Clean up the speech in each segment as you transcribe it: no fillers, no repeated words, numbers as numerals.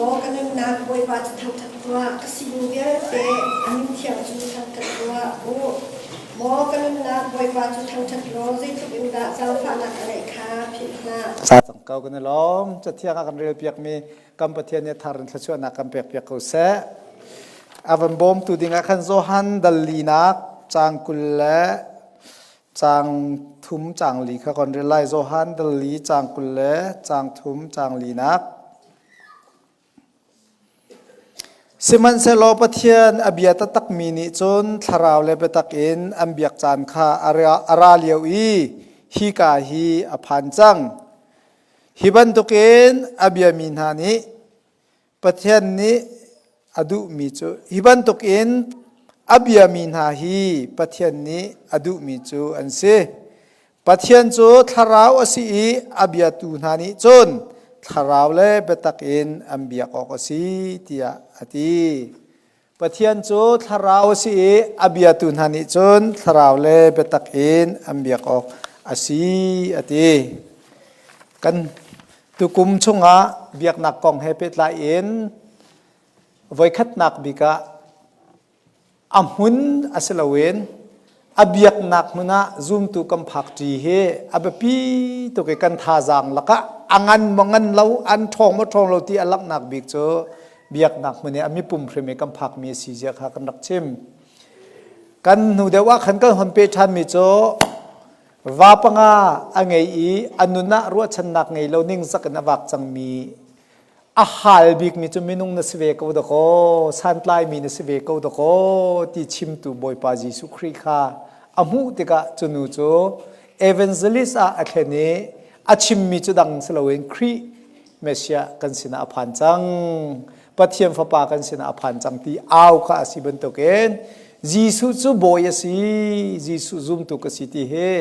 Maw ka nunnak Bawipa cu thangṭhat tuah, ka sining vialte a min thiang cu thangṭhat tuah u. Maw ka nunnak Bawipa cu thangṭhat law zeitluk in dah zaangfahnak a ngeih kha philh hlah. Ca cang ko kan i lawm. Cathiang ah kan relpiakmi kan Pathian nih thar in thluachuahnak kan pekpiak ko seh. A van bawmtu dingah khan Johan dal linak caang 20 le caang thum caang li kha kan rel lai. Johan dal li caang 20 le caang thum caang linak. Sihmanhsehlaw Pathian a bia taktakmi nih cun thlarau le biatak in an biak caan kha a ra lio i hika hi a phan cang. Hi bantukin a biami hna nih Pathian nih a duhmi cu hi bantukin a biami hna hi Pathian nih a duhmi cu an si. Pathian cu thlarau a si i a biatu hna nih cun thlarau le biatak in an biak awk a si tiah a ti. Pathian cu thlarau a si i a biatu hna nih cun thlarau le biatak in an biak awk a si a ti. Kan tukum chungah biaknak kong he pehtlai in voikhatnak bik ah a hmun a si loin a biaknak hmun ah zumtu kan phak ṭi hi a biapi tuk i kan thazaang lakah a ngan maw ngan lo an ṭhawng maw ṭhawng lo ti a langhnak bik cu biaknak hmun i a mipum hrim i kan phakmi a si zia kha kan rak chim. Kan hnu deuh ah khan kan hon pe ṭhanmi cu va panga a ngei i a nun ah ruahchannak ngei lo ningzak in a vak cangmi a hal bikmi cu minung na si ve ko dakaw santlaimi na si ve ko dakaw ti chimtu Bawipa Jesuh Khrih kha a hmuh tikah cu nu cu evangelist ah a thlen i a chimmi cu dang si loin Khrih Messiah kan sinah a phan cang Pathian Fapa kan sinah a phan cang ti au kha a si bantukin Jesuh cu bawi a si Jesuh zumtu ka si ti hi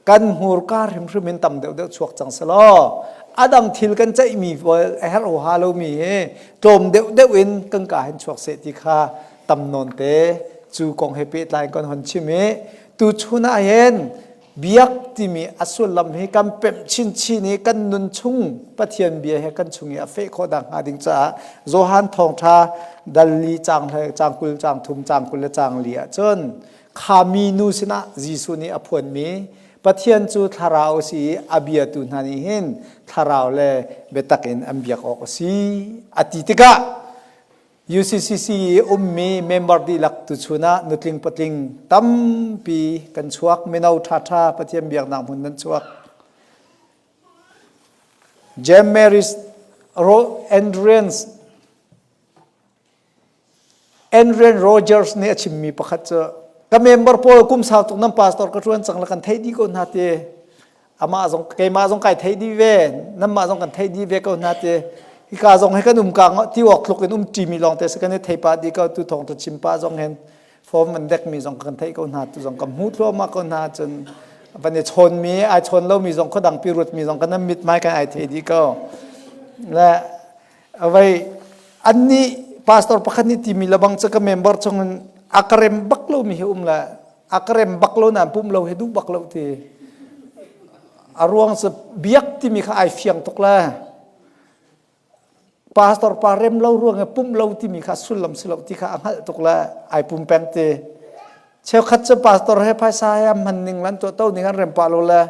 kan hmurka hrimhrim in tam deuhdeuh chuak cang selaw a dang thil kan ceihmi a herh oha lomi hi tlawm deuhdeuh in kan ka hin chuak seh ti kha tam nawn te cu kong he pehtlai kan hon chim i tuchun ah hin biak timi a sullam hi kan pemh chinchin i kan nun chung Pathian bia he kan chung i a feh khawh dah hnga ding caah Johan thawngṭha dal li caang caang 20 caang thum caang 20 le caang li ah cun Kha minu sinah Jesuh nih a phuanmi Pathian cu thlarau a si i a biatu hna nih hin thlarau le biatak in an biak awk a si a ti tikah UCCC i ummi member dihlak tuchun ah nutling patling tampi kan chuak mino ṭhaṭha Pathian biaknak hmun nan chuak James Mary's Andreans Adrian Rogers nih a chimmi pakhat cu ka member pawl kum sau tuk nan pastor ka ṭuan cang la kan theih dih ko hna ti amah zong keimah zong kai theih dih ve nanmah zong kan theih dih ve ko hna ti hika zong hi kan um ka ti awk tluk in um ṭimi lawng te si kan i thei pah dih ko tu thawng tu chim pah zong hin form an dekmi zong kan theih ko hna tu zong kan hmuh thluahmah ko hna cun van i chawnmi ai chawn lomi zong khuadang pi ruatmi zong kan mit mai kan ai thei dih ko le Avei annih pastor pakhat nih timi lebang cu ka member chungin a ka rem bak lomi hi um le a ka rem bak lo nain pum lo hi duh bak lo ti a ruang cu biak timi kha ai fiang tuk le pastor pa rem lo ruang i pum lo timi kha sullam si lo ti kha a hngalh tuk le ai pum peng ti Cheukhat cu pastor he phaisa he an hman ning le an tuahto ning an rem pah lo le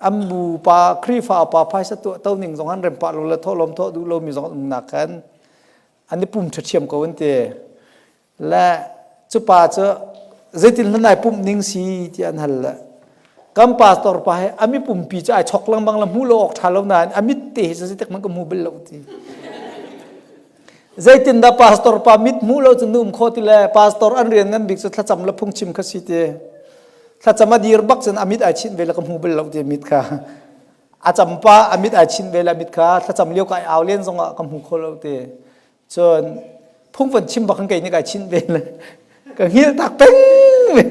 an bu pa Khrihfa pa phaisa tuahto ning zong an rem pah lo le thawhlawm thawh duh lomi zong an umnak khan an i pum ṭhathiam ko an ti. Le cu pa cu zeitin hlan ai pumh ning si ti an hal le kan pastor pa he a mi pumpi cu ai chok lengmang le hmuh lo awk ṭha lo nain a mit te hi cu zeitik hmanh ka hmu bal lo ti. Zeitindah pastor pa mit hmuh lo cun na um khawh ti le pastor an rian ngan bik cu thlacam le phungchim kha si ti. Thlacam a dir bak cun a mit ai chinh ve le ka hmu bal lo ti mit kha. A cam pa a mit ai chinh ve le mit kha thlacam lio ka ai au len zongah ka hmu kho lo ti. Cun phung van chim bak kei nih kai chinh ve le ka hngilh tak peng ve.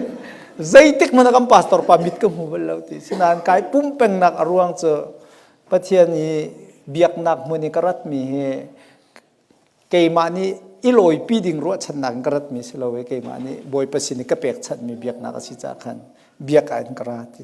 Zeitik hmanh ah kan pastor pa mit ka hmu bal lo ti. Sinain kai pum pengnak a ruang cu Pathian i biaknak hmun i ka ratmi hi keimah nih i lawipi ding ruahchannak in ka ratmi si lo i keimah nih Bawipa sin i ka pekchanhmi biaknak a si caah khan biak ah in ka ra ti.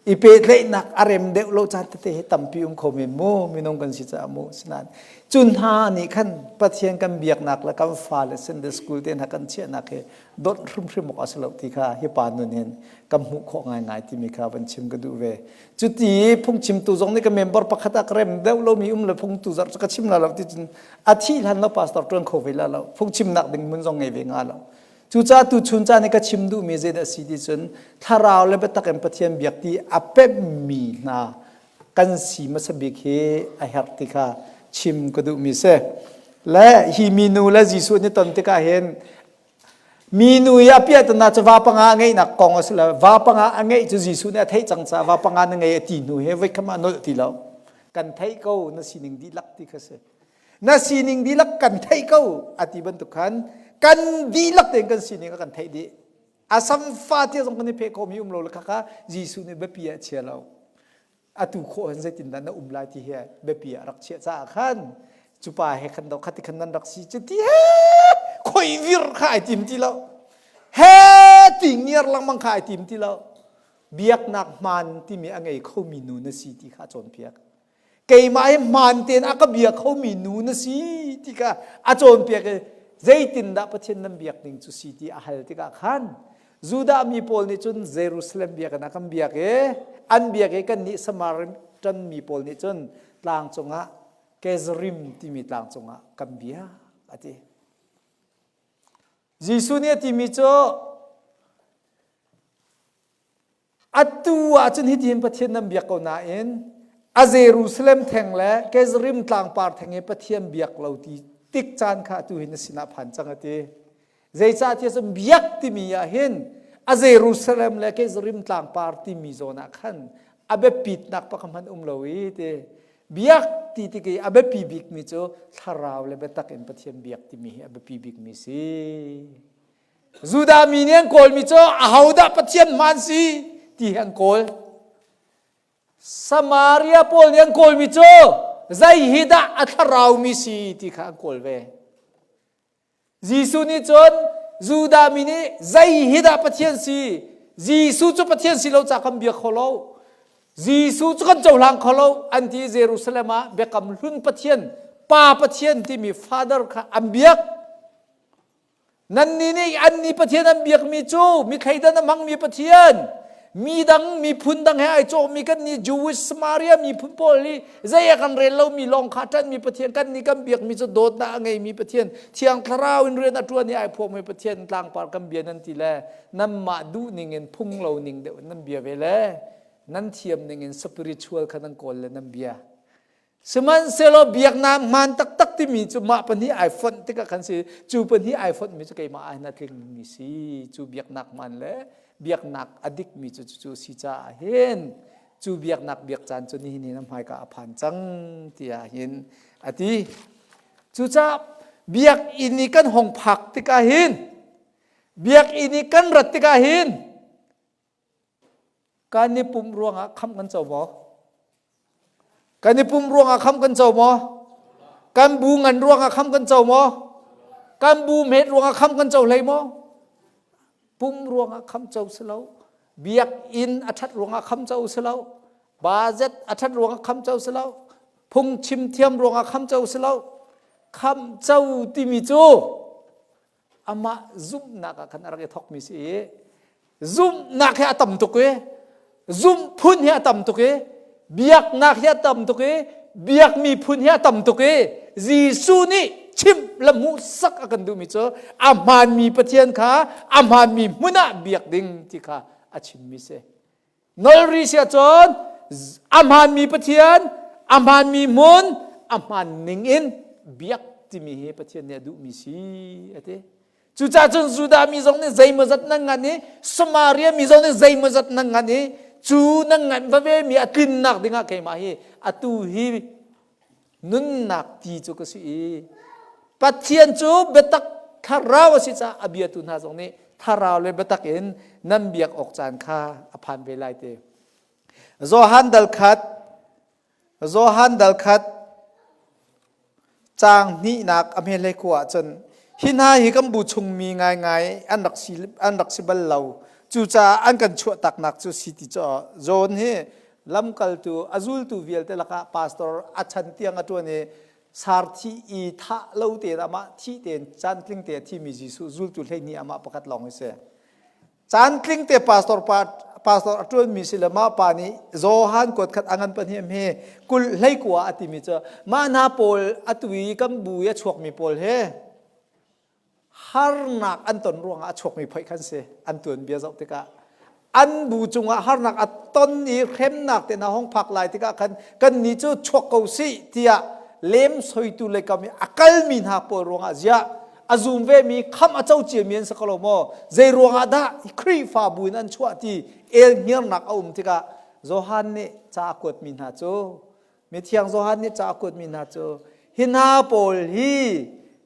I pehtlaihnak a rem deuh lo caan tete hi tampi um kho men mu minung kan si caah mu sinain cu hna nih khan Pathian kan biaknak le kan fale Sunday school te hna kan chiahnak hi donh hrimhrim awk a si lo ti kha hi pa nun hin kan hmuh khawh ngaingai timi kha van chim ka duh ve. Cuti phungchimtu zong nih ka member pakhat ah ka rem deuh lomi um le phungtu zarh cu ka chim la lo ti cun a thih hlan lo pastor ṭuan kho ve la lo phungchimnak ding hmun zong ngei ve nga lo. Cucaah tu chun caan i ka chim duhmi zeidah a si ti cun thlarau le biatak in Pathian biak ti a pemhmi hna kan si hmasa bik hi a herh ti kha chim ka duhmi si. Le hi minu le Jesuh an i ton tikah hin minu i a piahtana cu va panga a ngeihnak kong a si lo. Va panga a ngeih cu Jesuh nih a theih cang caah va panga na ngei a ti hnu he voikham ah nolh ti lo. Kan theih ko na sining dihlak ti kha si. Na sining dihlak kan theih ko a ti bantuk khan kan dihlak tein kan sining a kan theih dih. A samfa tia zong kan i pheh khomi um lo le khakha Jesuh nih biapi ah a chia lo. Atu khawh hin zeitindah na um lai ti hi biapi ah rak chiah caah khan cu pa he khan do khati khan nan rak si cu ti he khoi vir kha ai tim ti lo. He ti ngiar lengmang kha ai tim ti lo. Biaknak hmaan timi a ngei khomi nu na si ti kha a cawnpiak. Keimah hi hmaan tein a ka bia khomi nu na si ti kha a cawnpiak i zeitindah Pathian nan biak ning cu si ti a hal tikah khan Judah mi pawl nih cun Jerusalem biakinn ah kan biak i an biak i kannih Samaritan mi pawl nih cun tlang cungah Gerizim timi tlang cungah kan biak a ti. Jesuh nih a timi cu Atu ahcun hitihin Pathian nan biak ko nain a Jerusalem theng le Gerizim tlangpar theng i Pathian biak lo ti tik caan kha atu hi na sinah phan cang a ti. Zeicahtiah cun biak timi ah hin a Jerusalem le Gerizim tlangpar timi zawn ah khan a biapitnak pakhat hmanh um lo i ti. Biak ti tik i a biapi bikmi cu thlarau le biatak in Pathian biak timi hi a biapi bikmi si. Judah mi nih an kawlmi cu ahodah Pathian hmaan si ti hi an kawl. Samaria pawl nih an kawlmi cu zei hi dah a thlaraumi si ti kha an kawl ve. Jesuh nih cun Judah mi nih zei hi dah Pathian si Jesuh cu Pathian si lo ca kan bia kho lo. Jesuh cu kan cohlang kho lo an ti Jerusalem ah biakam hlun Pathian Pa Pathian timi Father kha an biak. Nannih nih annih Pathian an biakmi cu mi thleidan a hmangmi Pathian, mi dang miphun dang he ai cawhmi kannih Jewish Samaria miphun pawl hi zei a kan rel lomi lawng kha ṭanhmi Pathian kannih kan biakmi cu dawtnak a ngeimi Pathian Thiang Thlarau in rian a ṭuan i ai phuakmi Pathian tlangpar kan bia nan ti le nanmah duh ning in phung lo ning deuh in nan bia ve le nan thiam ning in spiritual kha nan kawl le nan bia. Sihmanhsehlaw biaknak hmaan taktak timi cu mah pahnih ai fonh tikah khan si cu pahnih ai fonhmi cu keimah ah hin a tlingmi si cu biaknak hmaan le biaknak a dikmi cu cucu si caah hin cu biaknak biak caan cu nihin hin a hmaika a phan cang tiah hin a ti. Cucaah biakinn i kan hong phak tikah hin biakinn i kan rat tikah hin Kan i pumh ruangah khamh kan co maw? Kan i pumh ruangah khamh kan co maw? Kan bu ngan ruangah khamh kan co maw? Kan bu hmet ruangah khamh kan co hlei maw? Pumh ruangah khamh co si lo. Biakinn a ṭhat ruangah khamh co si lo. Budget a ṭhat ruangah khamh co si lo. Phungchim thiam ruangah khamh co si lo. Khamh co timi cu amah zumhnak ah khan a rak i thawkmi si i zumhnak hi a tam tuk i zumh phun hi a tam tuk i biaknak hi a tam tuk i biakmi phun hi a tam tuk i Jesuh nih chimh le hmuhsak a kan duhmi cu a hmaanmi Pathian kha a hmaanmi hmun ah biak ding ti kha a chimmi si. Nolri si ahcun a hmaanmi Pathian, a hmaanmi hmun, a hmaan ning in biak timi hi Pathian nih a duhmi si a ti. Cucaah cun Judah mi zong nih zeimawzat nan ngan i Samaria mi zong nih zeimawzat nan ngan i cu nan ngan vave mi a tlinnak dingah keimah hi atu hi nunnak ti cu ka si i Pathian cu biatak thlarau a si caah a biatu hna zong nih thlarau le biatak in nan biak awk caan kha a phan ve lai ti. Johan dal khat Johan dal khat caang hnihnak a hme hlei khua ahcun hi hna hi kan bu chungmi ngaingai an rak si an rak si bal lo. Cucaah an kan chuah taknak cu si ti cu John hi lamkaltu a zultu vialte lakah pastor a chan tiang a ṭuan i sarthi i thah lo tein amah thih tein cantling te a thimi Jesuh zultu 12 amah pakhat lawng hi si. Cantling te pastor pa pastor a ṭuanmi si le mah pa nih Johan kuat khat a ngan pahnih hi kul hlei kua a timi cu mah hna pawl atu i kan bu i a chuakmi pawl hi harnak an ton ruangah a chuakmi phoih khan si an tuanbia zoh tikah an bu cungah harnak a ton i hremnak te hna hong phak lai tikah khan kan nih cu chuak ko sih tiah lem soitu le kam i a kalmi hna pawl ruangah ziah a zum ve mi kham a co ciami an si ko lo maw zei ruangah dah Khrihfabu in an chuah ti el hniarnak a um tikah Johan nih ca a kuatmi hna cu Mithiang Johan nih ca a kuatmi hna cu hi hna pawl hi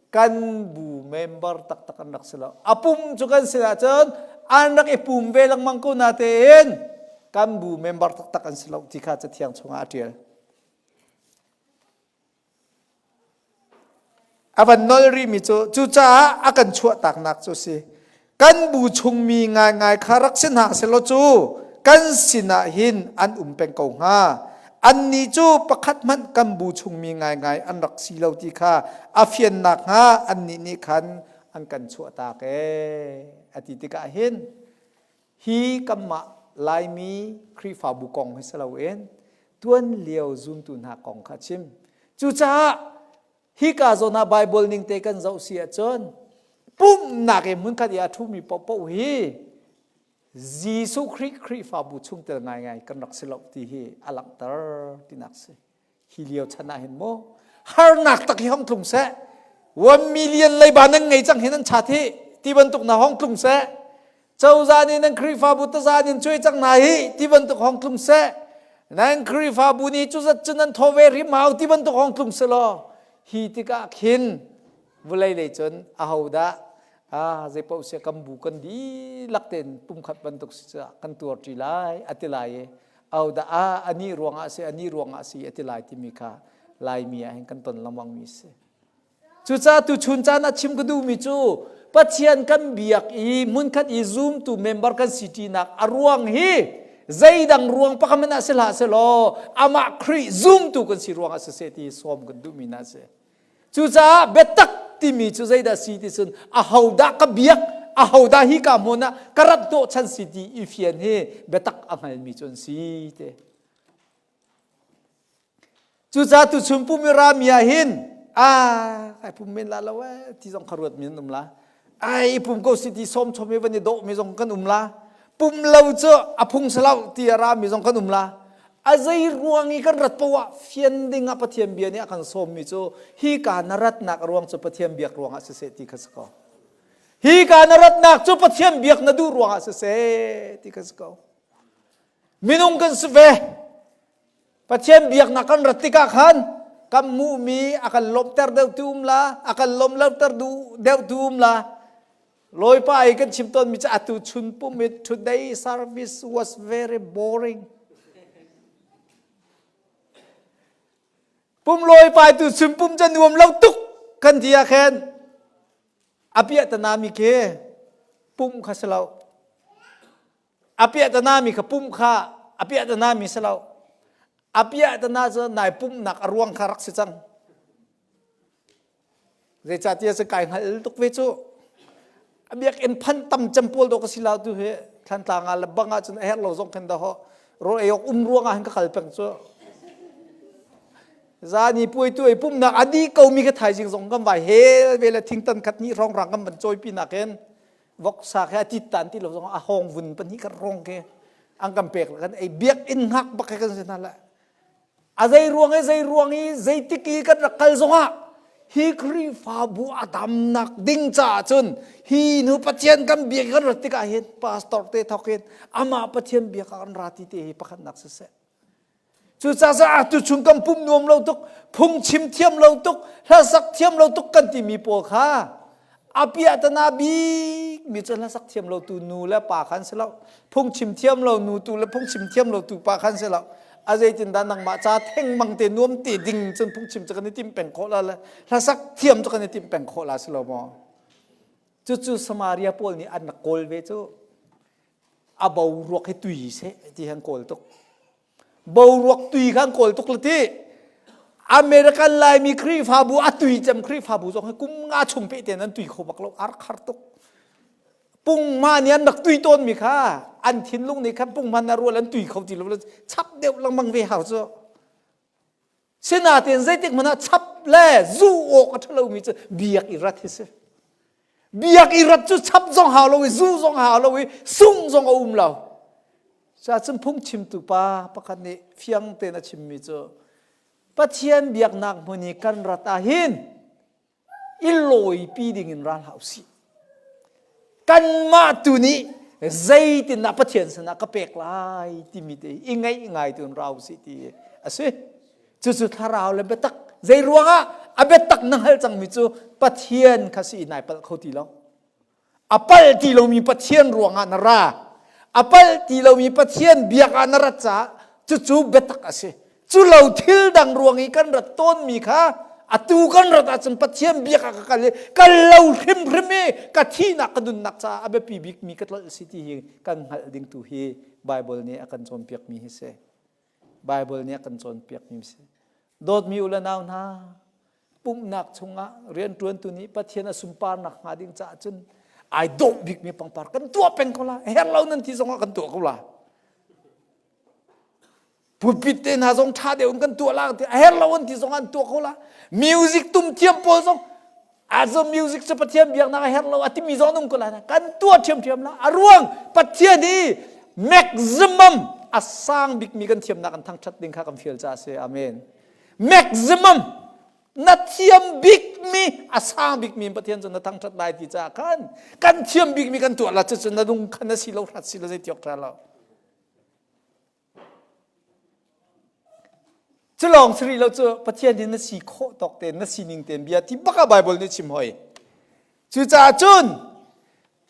kan bu member taktak an rak si lo. A pum cu kan sin ahcun an rak i pum ve lengmang ko natein kan bu member taktak an si lo ti kha Cathiang chungah a ṭial. A van nol rihmi cu cucaah a kan chuahtaknak cu si. Kan bu chungmi ngaingai kha rak si hna selaw cu kan sinah hin an um peng ko hnga. Annih cu pakhat hmanh kan bu chungmi ngaingai an rak si lo ti kha a fian nakhnga annih nih khan an kan chuahtak ee a ti tikah hin Hi kanmah Laimi Khrihfabu kong hi si loin tuan lio zumtu hna kong kha chim. Cucaah hika zawn ah Bible ning te kan zoh si ahcun pumhnak i hmunkhat i a ṭhumi paohpaoh hi Jesuh Khrih Khrihfabu chungtel ngaingai kan rak si lo ti hi a langhter tinak si. Hi lio chan ah hin mu harnak tak hi hong tlung seh 1 million leiba nan ngei cang hi nan chat hi ti bantuk na hong tlung seh cozah nih nan Khrihfabu taza nin cuai cang hna hi ti bantuk hong tlung seh nan Khrihfabu nih cu zat cu nan thaw ve rim hau ti bantuk hong tlung seh law hi tikah khin vulei lei cun ahodah ah zeipaoh sia kan bu kan dihlak tein pumkhat bantuk si kan tuar ṭi lai a ti lai i ahodah ah anih ruangah a si anih ruangah a si a ti lai timi kha Laimi ah hin kan ton lengmang mi si. Cucaah tuchun caan ah chim ka duhmi cu Pathian kan biak i hmunkhat i zumtu member kan si ṭinak a ruang hi zeidang ruang pakhat hmanh ah si hlah selaw amah Khrih zumtu kan si ruangah siseh ti sawm kan duhmi hna si. Cucaah biatak timi cu zeidah si ti cun ahodah ka biak, ahodah hi ka hmun ah ka rat hnawhchan si ti i fian hi biatak a hngalmi cu an si te. Cucaah tuchun pum i rami ah hin ah kai pum men la lo eh ti zong kha ruat mi an um la. Ai pum ko si ti sawm chom i van i dawh mi zong kan um la. Pum lo cu a phung salo ti a rami zong kan um la. A zei ruang i kan rat poah fian ding ah Pathian bia nih a kan sawmmi cu hi ka na ratnak ruang cu Pathian biak ruangah siseh ti kha si ko. Hi ka na ratnak cu Pathian biak na duh ruangah siseh ti kha si ko. Minung kan si ve. Pathian biaknak kan rat tikah khan kan hmuhmi a kan lawmhter deuh tu um la, a kan lawmh loter deuh tu um la. Lawipa i kan chim tawnmi cu atu chun pum i today service was very boring. Pum lawipa tu chun pum cu nuam lo tuk kan ti ah khin a piahtana mi khi pum kha si lo. A piahtana mi kha pum kha a piahtana mi si lo. A piahtana cu nai pumnak a ruang kha rak si cang. Zeicahtiah cu kai hngal tuk ve cu. A biakinn phan tam cem pawl dawh ka si lo tu hi Thlantlang ah le bang ah cun a herh lo zong khin dah rawl ei awk um ruang ah hin ka kal peng cu. Zani puai tu ei pumnak a dih ko mi ka thaizing zong kan vai hel ve le thingtan khat ni rong rang kan van cawi pi nak in voksa khe a tit tan ti lo zong a hong vun pahnih khat rong ke an kan pek kan ei biakinn hngak bak he kan si hna le A zei ruang i zei ruang i zeitik i kan rak kal zongah hi Khrihfabu a damnak ding caah cun hi nu Pathian kan biak kan rat tikah hin pastor te thawk in amah Pathian biak ah kan ra ti te hi pakhatnak siseh. Cucaah tu chung kan pum nuam lo tuk, phungchim thiam lo tuk, hlasak thiam lo tuk kan timi pawl kha A piahtana bik mi cu hlasak thiam lo tu nu le pa khan si lo. Phungchim thiam lo nu tu le phungchim thiam lo tu pa khan si lo. A zeitin dah nangmah ca thengmang te nuam te ding cun phungchim cu kan i tim peng khawh la le hlasak thiam cu kan i tim peng khawh la si lo maw? Cucu Samaria pawl nih an rak kawl ve cu. A boruak hi tui seh ti han kawl tuk. Boruak tui kha an kawl tuk le ti. American Laimi Khrihfabu a tui cem Khrihfabu zong hi kum nga chung pe ten an tui kho bak lo ar khar tuk. Pungma nih an rak tui tawn mi kha an thinlung nih khan pungman na rual an tui kho ti lo chap deuh lengmang ve hau cu. Sinain zeitik hmanh ah chap le zu awk a ṭhalomi cu biak i rat hi si. Biak i rat cu chap zong hau lo i zu zong hau lo i sung zong a um lo. Cuahcun phungchimtu pa pakhat nih fiang tein a chimmi cu Pathian biaknak hmun i kan rat ahhin i lawipi dingin ra hlah usih. Kanmah tu nih zeitindah Pathian sinah ka pek lai timi te i ngaih ngai tu in ra usih ti a si. Cucu thlarau le biatak zei ruangah a biatak na hngalh cangmi cu Pathian kha si i nai palh kho ti lo. A palh ti lomi Pathian ruangah na ra. A palh ti lomi Pathian biak ah na rat caah cucu biatak a si. Cu lo thil dang ruang i kan rat tawnmi kha atu kan rat ahcun Pathian biak ah ka kal i kal lo hrimhrim i ka thihnak ka nunnak caah a biapi bikmi ka tlolh si ti hi kan hngalh ding tu hi Bible nih a kan cawnpiakmi hi si. Bible nih a kan cawnpiakmi si. Dawtmi u le nau hna, pumhnak chungah rianṭuantu nih Pathian a sunparnak hnga ding caah cun ai dawh bikmi pangpar kan tuah peng ko la her lo nan ti zongah kan tuah ko la pulpit te hna zong ṭha deuh in kan tuah la ti a her lo an ti zongah an tuah ko la music tum thiam pawl zong azo music cu Pathian biaknak a her lo a timi zong um ko la kan tuah ṭhiamṭhiam la a ruang Pathian hi maximum a sang bikmi kan thiamnak kan thangṭhat ding kha kan fial caah si amen maximum na thiam bikmi a sang bikmi Pathian cu na thangṭhat lai ti caah khan kan thiam bikmi kan tuah la cucu na lung khan na si lo hrat si lo zei tiok ṭha lo cu lawng si rih lo cu Pathian hi na si khawh tawk tein na sining tein bia ti bak ah Bible nih chim hoi cucaah cun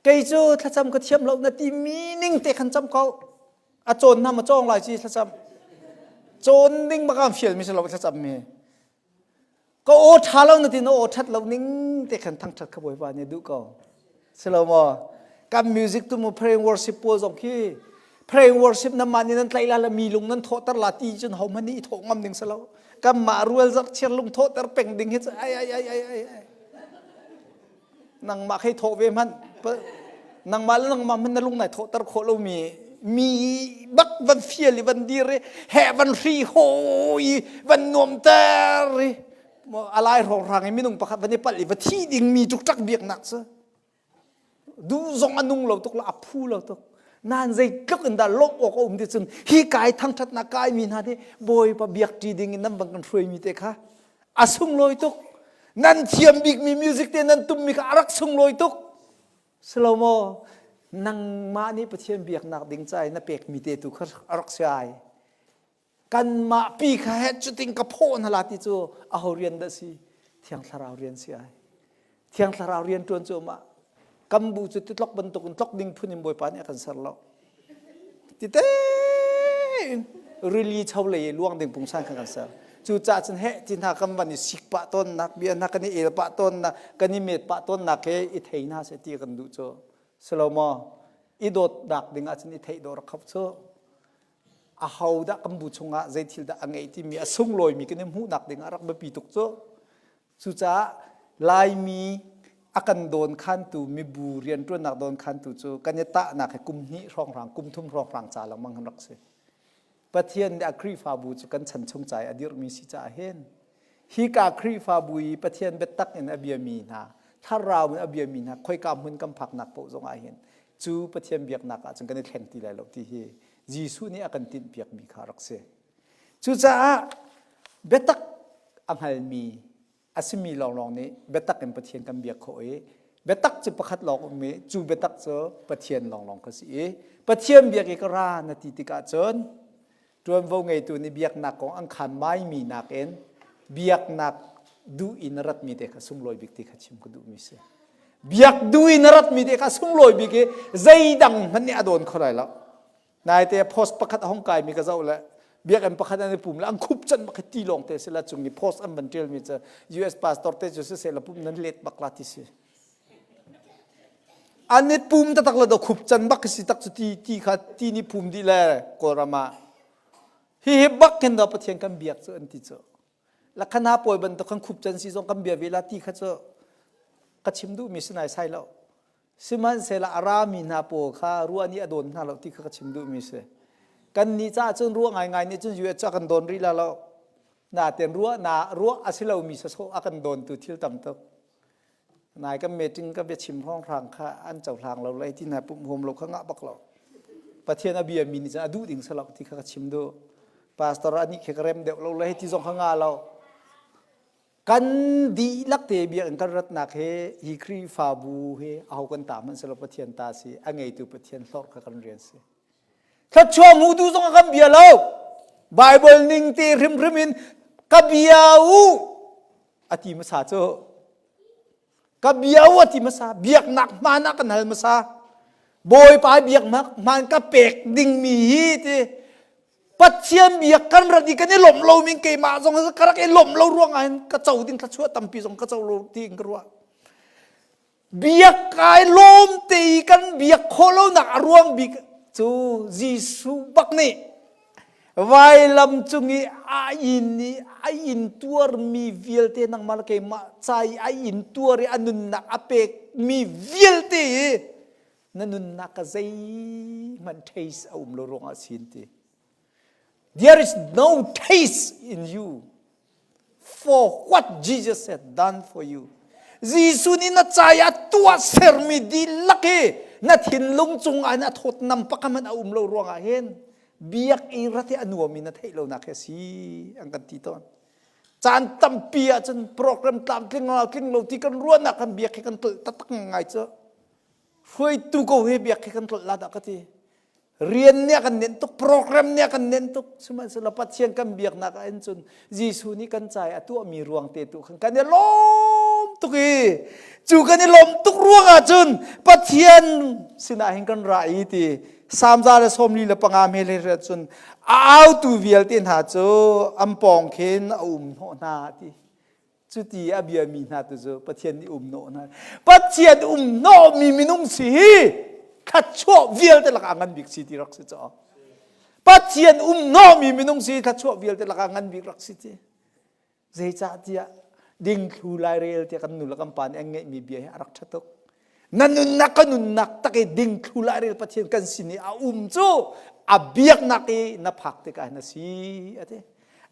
kei cu thlacam ka thiam lo na ti mi ning te khan cam ko a cawn na ma cawng lai ci thlacam cawn ding bak an fial mi si lo thlacam mi ka aw ṭha lo na ti na aw ṭhat lo ning te khan thangṭhat kha bawipa nih duh ko si lo maw kan music tu mu praying worship pawl zong khi praying worship nan mah nih nan tlaih la le mi lung nan thawhter la ti cun ho hmanh nih i thawh ngam ding si lo kan mah rual zarh chiar lung thawhter peng ding hi cu ai ai ai ai ai ai nangmah khei thawh ve hmanh nangmah le nangmah hmanh na lung nai thawhter khawh lomi mi bak van fial i van dir i he van hri hawi van nuamter i alai hrawnghrang i minung pakhat van i palh i va thi dingmi ṭukṭak biaknak cu duh zong a nung lo tuk la a phu lo tuk nan zeitluk in dah lawmh awk a um ti cun hi kai thangṭhatnak kai mi hna nih bawipa biak ṭi ding in nan bang kan hruaimi te kha a sunglawi tuk nan thiam bikmi music te nan tummi kha a rak sunglawi tuk silo maw nangmah nih Pathian biaknak ding ca i na pekmi te tu kha a rak si ai kanmah pi kha he cutin ka phawh hna la ti cu aho rian dah si thiang thlarau rian si ai thiang thlarau rian ṭuan cu mah kan bu cu titlok bantukin tlok ding phun in bawipa nih a kan ser lo tite in rili cho lei i luang ding pungsan kha kan ser cu caah cun heh ti hna kan van i sik pah tawnnak bia hna kan i el pah tawnnak kan i met pah tawnnak he i thei hna seh ti kan duh cu silo maw i dawtnak ding ah cun i theih dawh rak khop cu aho dah kan bu chungah zei thil dah a ngeih timi a sunglawimi kan i hmuhnak ding ah rak biapi tuk cu Cucaah Laimi a kan dawnkhantu mibu rianṭuannak dawnkhantu cu kan i tahnak hi kum hnih hrawnghrang, kum thum hrawnghrang ca lengmang kan rak si. Pathian nih a Khrihfabu cu kan chan chung ca i a dirhmi si caah hin hika Khrihfabu i Pathian biatak in a biami hna, thlarau in a biami hna khoika hmun kan phaknak paoh zongah hin cu Pathian biaknak ah cun kan i thleng ti lai lo ti hi Jesuh nih a kan tinhpiakmi kha rak si. Cucaah biatak a hngalmi a simi lawnglawng nih biatak in Pathian kan biak khawh i biatak cu pakhat lawng um i cu biatak cu Pathian lawnglawng kha si i Pathian biak i ka ra na ti tikah cun ṭuanvo ngeitu nih biaknak kong an khaan maimi nakin biaknak duh in a ratmi te kha sunglawi bik ti kha chim ka duhmi si. Biak duh in a ratmi te kha sunglawi bik i zeidang hmanh nih a dawn kho lai lo. Naite post pakhat a hong kaimi ka zoh le biakinn pakhat an i pum le an khup can bak ti lawng te si la cung i post an van tialmi cu US pastor te cu siseh la pum nan let bak la ti si. An i pum taktak le do khup can bak si tak cu ti ti kha ti nih phum dih le Kawlram ah. Hi hi bak khin do Pathian kan biak cu an ti cu. Lakhana pawi bantuk kan khup can si zong kan bia ve la ti kha cu ka chim duhmi si nai sai lo. Sihmanhsehlaw a rami hna pawl kha ruah nih a dawn hna lo ti kha ka chim duhmi si. Kan nih caah cun ruah ngaingai nih cun US cu a kan dawn rih la lo. Natein ruah na ruah a si lomi sawsawh a kan dawntu thil tam tuk. Nai kan meeting ka biachim hrawnghrang kha an cohlang lo lai ti hna pumh huam lo kha ngah bak lo. Pathian a biami nih cun a duh ding si lo ti kha ka chim duh. Pastor anih khi ka rem deuh lo lai ti zong kha nga lo. Kan dihlak te biakinn kan ratnak hi hi Khrihfabu hi aho kan ta hmanh silo Pathian ta si a ngeitu Pathian hlorh kha kan rian si. Thluachuah hmu tu zong a kan bia lo. Bible ning te hrimhrim in ka bia u a ti hmasa cu. Ka bia u a ti hmasa. Biaknak hmaan ah kan hal hmasa. Bawipa biaknak hmaan ka pek dingmi hi ti Pathian biak kan rat i kan i lawmh lo min keimah zong ka rak i lawmh lo ruang ah hin ka co ding thluachuah tampi zong ka co lo ti in ka ruah. Biak kai lawm te i kan biak khawh lonak a ruang bik cu Jesuh bak nih vailam cung i a in i a in tuarmi vialte nangmah le keimah ca i a in tuar i a nunnak a pekmi vialte hi na nunnak ka zeihmanh taste a um lo ruangah sin ti. There is no taste in you for what Jesus had done for you. Jesuh nih na cai a tuah sermi dihlak hi na thinlung cungah hin a thawtnam pakhat hmanh a um lo ruangah hin biak i rat hi a nuam in na theih lonak hi a si an kan ti tawn. Caan tampi ahcun program tlamtling lo tling lo ti kan ruahnak kan biak hi kan tlolh taktak ngai cu. Hruaitu ko he biak hi kan tlolh la dah ka ti. Rian nih a kan nenh tuk, program nih a kan nenh tuk. Sihmanhsehlaw Pathian kan biaknak ah hin cun Jesuh nih kan ca i a tuahmi ruang te tu khan kan i lawm tuk i cu kan i lawm tuk ruangah cun Pathian sinah hin kan ra i ti Salm 145 hme le cun a autu vialte hna cu an pawng khin a um hnawh hna ti. Cuti a biami hna tu cu Pathian nih um hnawh hna. Pathian um hnawhmi minung si hi thluachuah vialte lakah ngan bik si ti rak si caw. Pathian um hnawhmi minung si thluachuah vialte lakah ngan bik rak si ti. Zeicahtiah dingthlu lairel tiah kan nu le kan pa nih an ngeihmi bia hi a rak ṭha tuk. Na nunnak ka nunnak tak i dingthlu lairel Pathian kan sin i a um cu a biaknak i na phak tikah hin a si a ti.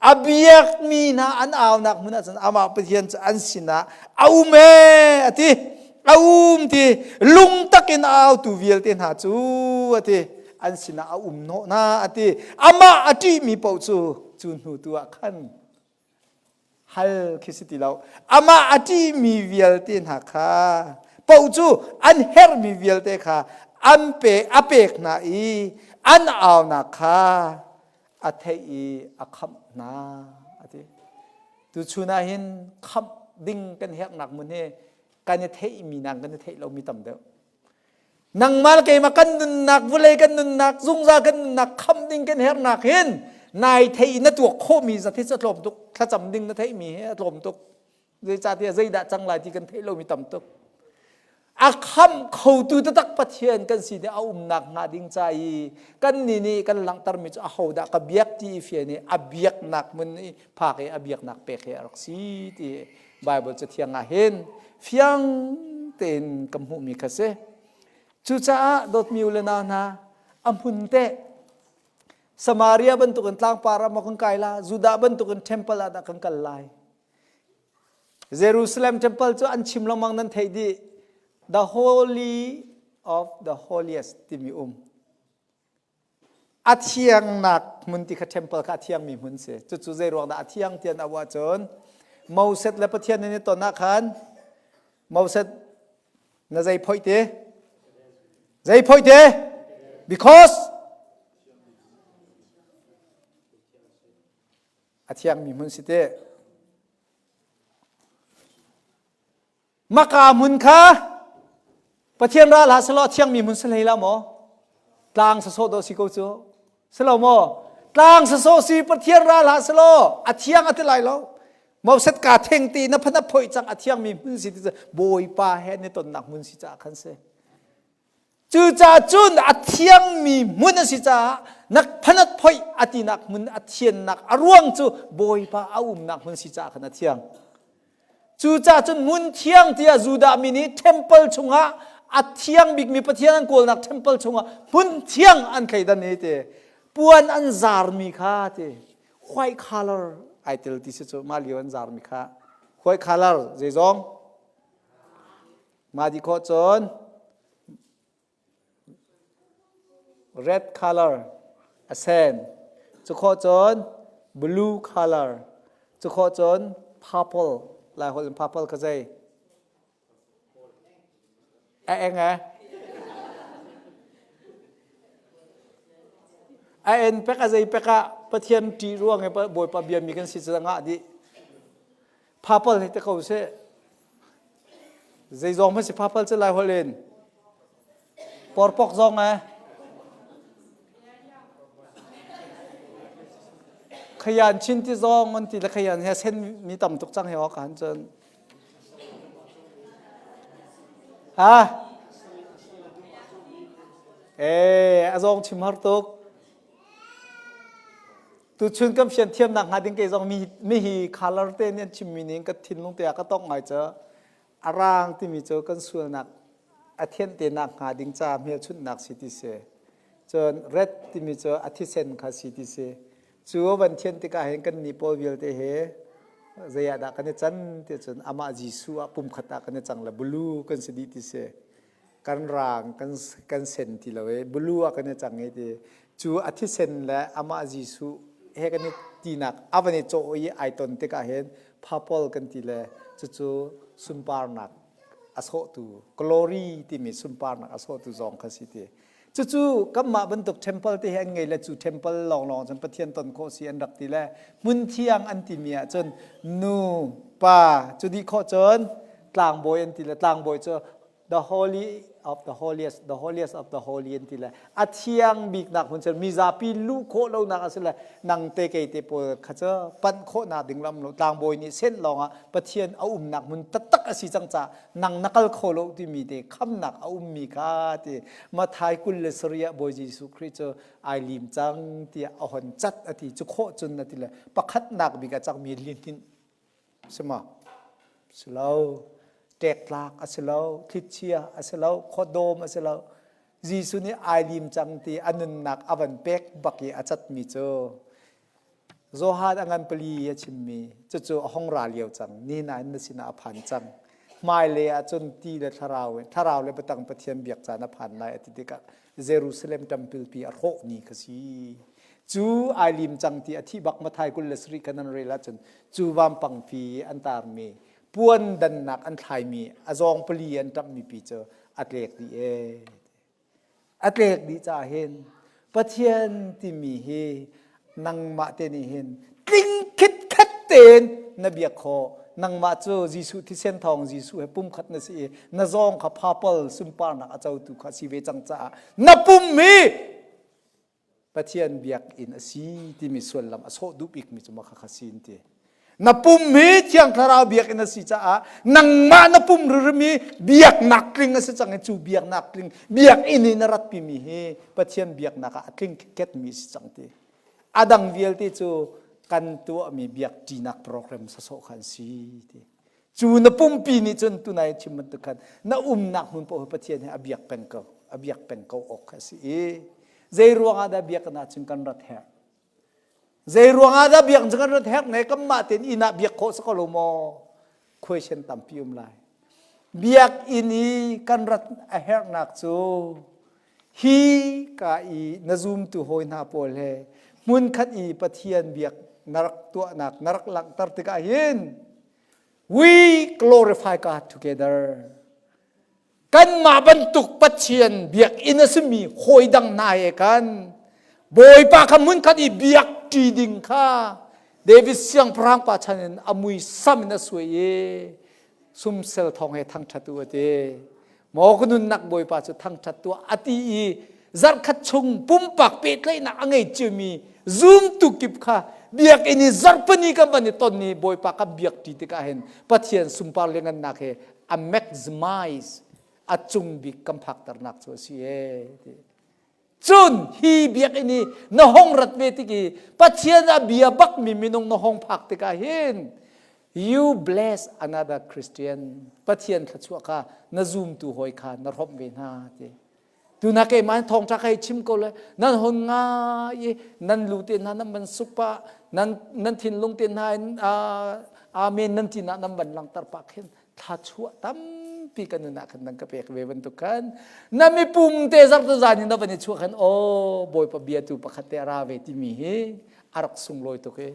A biakmi hna an aunak hmun ah cun amah Pathian cu an sinah a um ee a ti. A um ti lungtak in a autu vialte hna cu a ti. An sinah a um hnawh hna a ti. Amah a ṭihmi paoh cu cu hnu tu ah khan hal khi si ti lo. Amah a ṭihmi vialte hna kha paoh cu an herhmi vialte kha an pe a pek hna i an aunak kha a theih i a khamh hna a ti. Tuchun ah hin khamh ding kan herhnak hmun hi kan i theihmi nang kan i theih lomi tam deuh. Nangmah le keimah kan nunnak vulei kan nunnak zungzal kan nunnak khamh ding kan herhnak hin nai theih i na tuak khawhmi zat hi cu a tlawm tuk. Thlacam ding na theihmi hi a tlawm tuk. Zeicahtiah zeidah cang lai ti kan theih lomi tam tuk. A khamh khotu taktak Pathian kan si nih a umnak hnga ding ca i kan nih nih kan langhtermi cu ahodah ka biak ti i fian i a biaknak hmun i phak i a biaknak pek hi a rak si ti Bible cathiang ah hin fiang tein ka hmuhmi kha si. Cucaah dawtmi u le nau hna a hmun teh Samaria bantukin tlangpar ah maw kan kai la Judah bantukin temple ah dah kan kal lai Jerusalem temple cu an chim lengmang nan theih dih. The Holy of the Holiest timi um. A thiangnak hmun ti kha temple kha a thiangmi hmun si. Cucu zei ruang dah a thiang tian a cun Moses le Pathian an i ton ah khan Moses na zei phoih te? Zei phoih te? Because a thiangmi hmun si te. Maka hmun kha Pathian ral ha selaw a thiangmi hmun si hlei la maw? Tlang sasawh dawh si ko cu. Si lo maw? Tlang sasawh si Pathian ral ha selaw a thiang a ti lai lo. Moses ka theng ti na phana phoi cang a thiangmi hmun si ti Bawipa he ni tonnak hmun si caah khan si. Cucaah cun a thiangmi hmun a si caah na phanat phoih a tinak hmun a thiannak a ruang cu Bawipa a umnak hmun si caah khan a thiang. Cucaah cun hmun thiang tiah Judah mi nih temple chungah a thiang bikmi Pathian an kawlnak temple chungah hmun thiang an thleidan i ti puan an zarmi kha ti white color ai tel ti si cu mah lio an zarmi kha white color zeizong Mah dih khawh cun red color a sen. Cu khawh cun blue color. Cu khawh cun purple. Lai holh in purple ka zei? A eng eh? A en pek a zei pek ah Pathian ṭih ruang i Bawipa biami kan si cu ngah dih. Purple hi te ko seh. Zeizong hmanh si phapal cu lai holh in. Porpok zong eh. Khayan chin ti zong an ti le khayan he sen mi tam tuk cang he ok han cun. Ha? Eh, a zong chim har tuk. Tuchun kan fian thiamnak hnga ding kei zong mi mi hi color te nih an chimmi ning ka thinlung te ah ka tongh ngai cu a rang timi cu kan sualnak a thianh te nak hnga ding ca hmelchunhnak si ti si. Cun red timi cu a thisen kha si ti si. Cu a van thian tikah hin kan nih pawl vialte he zei ah dah kan i can ti cun amah Jesuh ah pumkhat ah kan i cang le blue kan si dih ti si. Kan rang kan kan sen ti lo i blue ah kan i cang i ti cu a thisen le amah Jesuh he kan i tinak a van i cawh i ai ton tikah hin purple kan ti le cucu sunparnak a sawhtu glory timi sunparnak a sawhtu zong kha si ti. Cucu kanmah bantuk temple te hi an ngei le cu temple lawnglawng cun Pathian ton khawh si an rak ti le hmun thiang an timi ah cun nu pa cu dih khawh cun tlangbawi an ti le tlangbawi cu the holy of the holiest, the holiest of the holy an ti le a thiang biknak hmun cu mizapi luh khawh lonak a si le nang te kei te pawl kha cu panh khawhnak ding lam lo tlangbawi nih sen lawngah Pathian a umnak hmun taktak a si cang caah nang na kal kho lo timi te khamnak a ummi kha ti Mathai 27 ah Bawi Jesuh Khrih cu ai lim cang tiah a hon cat a ti cu khawh cun a ti le pakhatnak bik a cangmi lihninh Si maw? Si lo. Ṭektlak a si lo, thlichia a si lo, khuadawm a si lo. Jesuh nih ai lim cang ti a nunnak a van pek bak i a catmi cu Johan a ngan pali a chimmi cucu a hong ra lio cang. Nihin ah hin na sinah a phan cang. Hmailei ah cun ti le thlarau in thlarau le biatang Pathian biak caan a phan lai a ti tikah Jerusalem ṭampilpi a hrawh ni kha si. Cu ai lim cang ti a thih bak Mathai 27 khan an rel ahcun cu vampangpi an tarmi puan dannak an thlaimi a zawng pali an ṭamhmi pi cu a tlek dih ee. A tlek dih caah hin Pathian timi hi nangmah te nih hin tling khitkhet tein na biak khawh. Nangmah cu Jesuh thisen thawng Jesuh he pumkhat na si i na zawng kha phapal sunparnak a cotu kha si ve cang caah na pum hi Pathian biakinn a si timi sullam a sawh duh bikmi cu mah kha si an ti. Na pum hi Thiang Thlarau biakinn a si caah nangmah na pum ririm hi biaknak tling a si cang i cu biaknak tling biakinn i na ratpimi hi Pathian biaknak ah a tling khikhetmi a si cang ti. A dang vialte cu kan tuahmi biakṭinak program sawsawh kha an si ti. Cu na pumpi nih cun tunai chim bantuk khan na umnak hmun paoh Pathian he a biak peng ko, a biak peng ko awk a si i zei ruangah dah biakinn ah cun kan rat herh? Zei ruangah dah biakinn cu kan rat herh ne kanmah tein inn ah biak khawh si ko lo maw? Question tampi um lai. Biakinn i kan rat a herhnak cu hi ka i na zumtu hawi hna pawl he hmunkhat i Pathian biak na rak tuahnak na rak langhter tikah hin We glorify God together. Kanmah bantuk Pathian biakinn a simi hawi dang hna he khan Bawipa kha hmunkhat i biak ṭi ding kha David siangpahrang pa chan in a muisam in a suai i sumsel thawng he thangṭhat u a ti. Maw ka nunnak Bawipa cu thangṭhat tuah a ti i zarhkhat chung pumpak pehtlaihnak a ngei ciami zumtu kip kha biakinn i zarhpini kan van i ton i Bawipa kan biak ṭi tikah hin Pathian sunpar liangannak he a maximize. A cung bik kan phakternak cu a si ee. Cun hi biakinn i na hong rat ve tik i Pathian a bia bakmi minung na hong phak tikah hin you bless another Christian. Pathian thluachuah kha na zumtu hawi kha na hrawmh ve hna ti. Tuna keimah thawngṭha ka hei chim ko le nan hon ngai i nan lu te hna nan van suk pah nan nan thinlung te hna in amen nan ti nak nan van langhter pah khin thla tampi kan nun ah khan nan ka pek ve bantuk khan na mipum te zarh zan in na van i chuah khan aw bawipa bia tu pakhat te a ra ve timi hi a rak sunglawi tuk i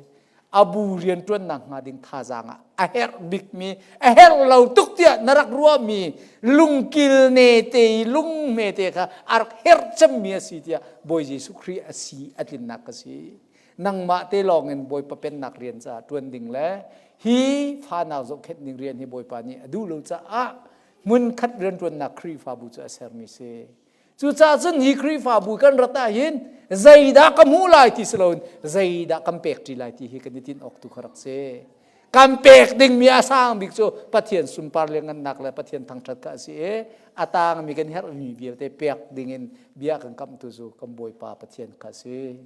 abu rianṭuannak hnga ding thazaang ah a herh bikmi a herh lo tuk tiah na rak ruahmi lungkil ne te i lunghme te kha a rak herh cemmi a si tiah Bawi Jesuh Khrih a si a tlinnak ka si. Nangmah te lawngin Bawipa pennak rian caah ṭuan ding le hi fanau zohkhenh ding rian hi Bawipa nih a duh lo caah hmunkhat rianṭuannak Khrihfabu cu a sermi si. Cucaah cun hi Khrihfabu kan rat ahhin zeidah ka hmuh lai ti si loin zeidah kan pek ṭi lai ti hi kan i tinh awk tu kha rak si. Kan pek dingmi a sang bik cu Pathian sunpar le ngannak le Pathian thangṭhat kha a si i a tangmi kan herhmi vialte pek dingin bia kan kamhtu cu kan Bawipa Pathian kha a si.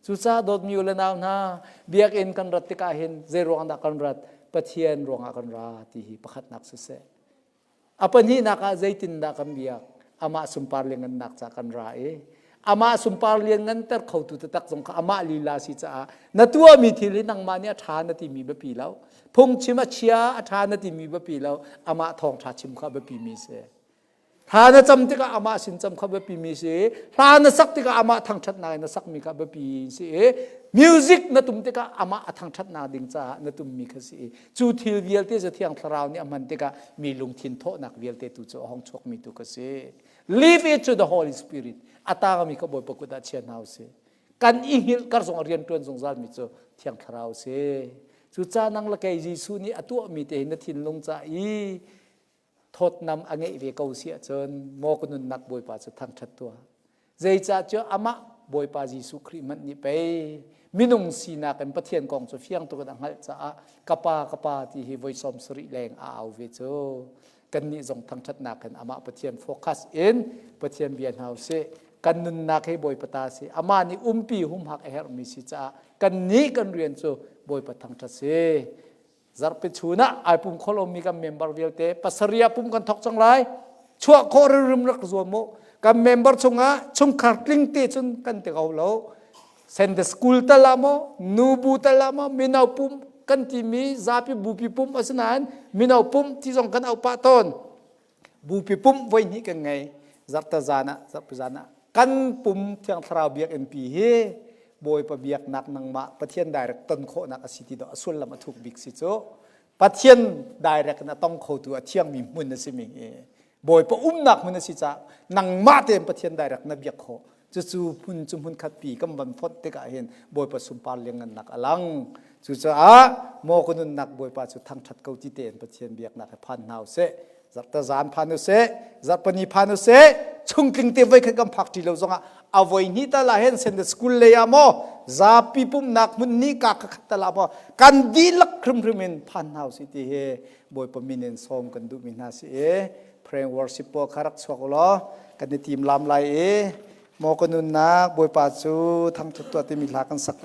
Cucaah dawtmi u le nau hna, biakinn kan rat tikah hin zei ruang dah kan rat? Pathian ruangah kan ra ti hi pakhatnak siseh. A pahnihnak ah zeitindah kan biak? Amah sunpar lianngannak ca kan ra i amah sunpar liannganter khotu taktak zong kha amah lila si caah na tuahmi thil hi nangmah nih a ṭha na timi biapi lo. Phungchim a chia a ṭha na timi biapi lo. Amah thawngṭha chim kha biapi mi si. Thla na cam tikah amah sin cam kha biapi mi si. Hla na sak tikah amah thangṭhatnak in na sakmi kha biapi si i music na tum tikah amah a thangṭhatnak ding caah na tummi kha si i Cu thil vialte cu Thiang Thlarau nih a hman tikah mi lungthin thawhnak vialte tu cu a hong chuakmi tu ka si. Leave it to the Holy Spirit. A tangmi kha Bawipa kut ah chia hna usih. Kan i hngilh kar zong a rian ṭuan zungzalmi cu Thiang Thlarau si. Cucaah nang le kei Jesuh nih a tuahmi te hi na thinlung ca i thawtnam a ngeih ve ko si ahcun maw ka nunnak Bawipa cu thangṭhat tuah. Zeicah cu amah Bawipa Jesuh Khrih hmanh nih pei minung sinak in Pathian kong cu fiang tuk in a hngalh caah ka pa ka pa ti hi voi 70 leng a au ve cu. Kannih zong thangṭhatnak in amah Pathian focus in Pathian bia hna usih. Kan nunnak hi Bawipa ta si. Amah nih umpi humhak a herhmi si caah kannih kan rian cu Bawipa thangṭhat si. Zarhpi chun ah ai pum kho lomi kan member vialte pasarih ah pum kan thok cang lai. Chuah khawh rimrim rak zuam mu. Kan member chungah chungkhar tling te cun kan ti ko lo. Sunday school tal ah maw, nubu tal ah maw, mino pum kan timi zapi bupi pum asinain mino pum ti zong kan auh pah tawn. Bupi pum voi hnih kan ngei. Zarhta zan ah, zarhpi zan ah kan pum Thiang Thlarau biakinn pi hi Bawipa biaknak nangmah Pathian direct ton khawhnak a si ti dawh a sullam a thuk bik si cu Pathian direct in a tong khotu a thiangmi hmun a simi hi Bawipa umnak hmun a si caah nangmah tein Pathian direct na biak khawh cucu hmun cu hmun khat pi kan van fonh tikah hin Bawipa sunpar lianngannak a lang cucaah maw ka nunnak Bawipa cu thangṭhat ko ti tein Pathian biaknak hi phan hna usih zarhta zan phan usih zarhpani phan usih chungtling te voi khat kan phak ṭi lo zongah a voi hnih tal ah hin Sunday school lei ah maw zapi pumhnak hmun ni ka khat tal ah maw kan dihlak hrimhrim in phan hna usih ti hi Bawipa min in sawm kan duhmi hna si i praying worship pawl kha rak chuak ulaw kan i tim lam lai i maw ka nunnak Bawipa cu thangṭhat tuah timi hla kan sak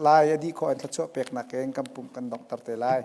lai a dih khawh in thluachuah peknak in kan pumh kan donghter te lai.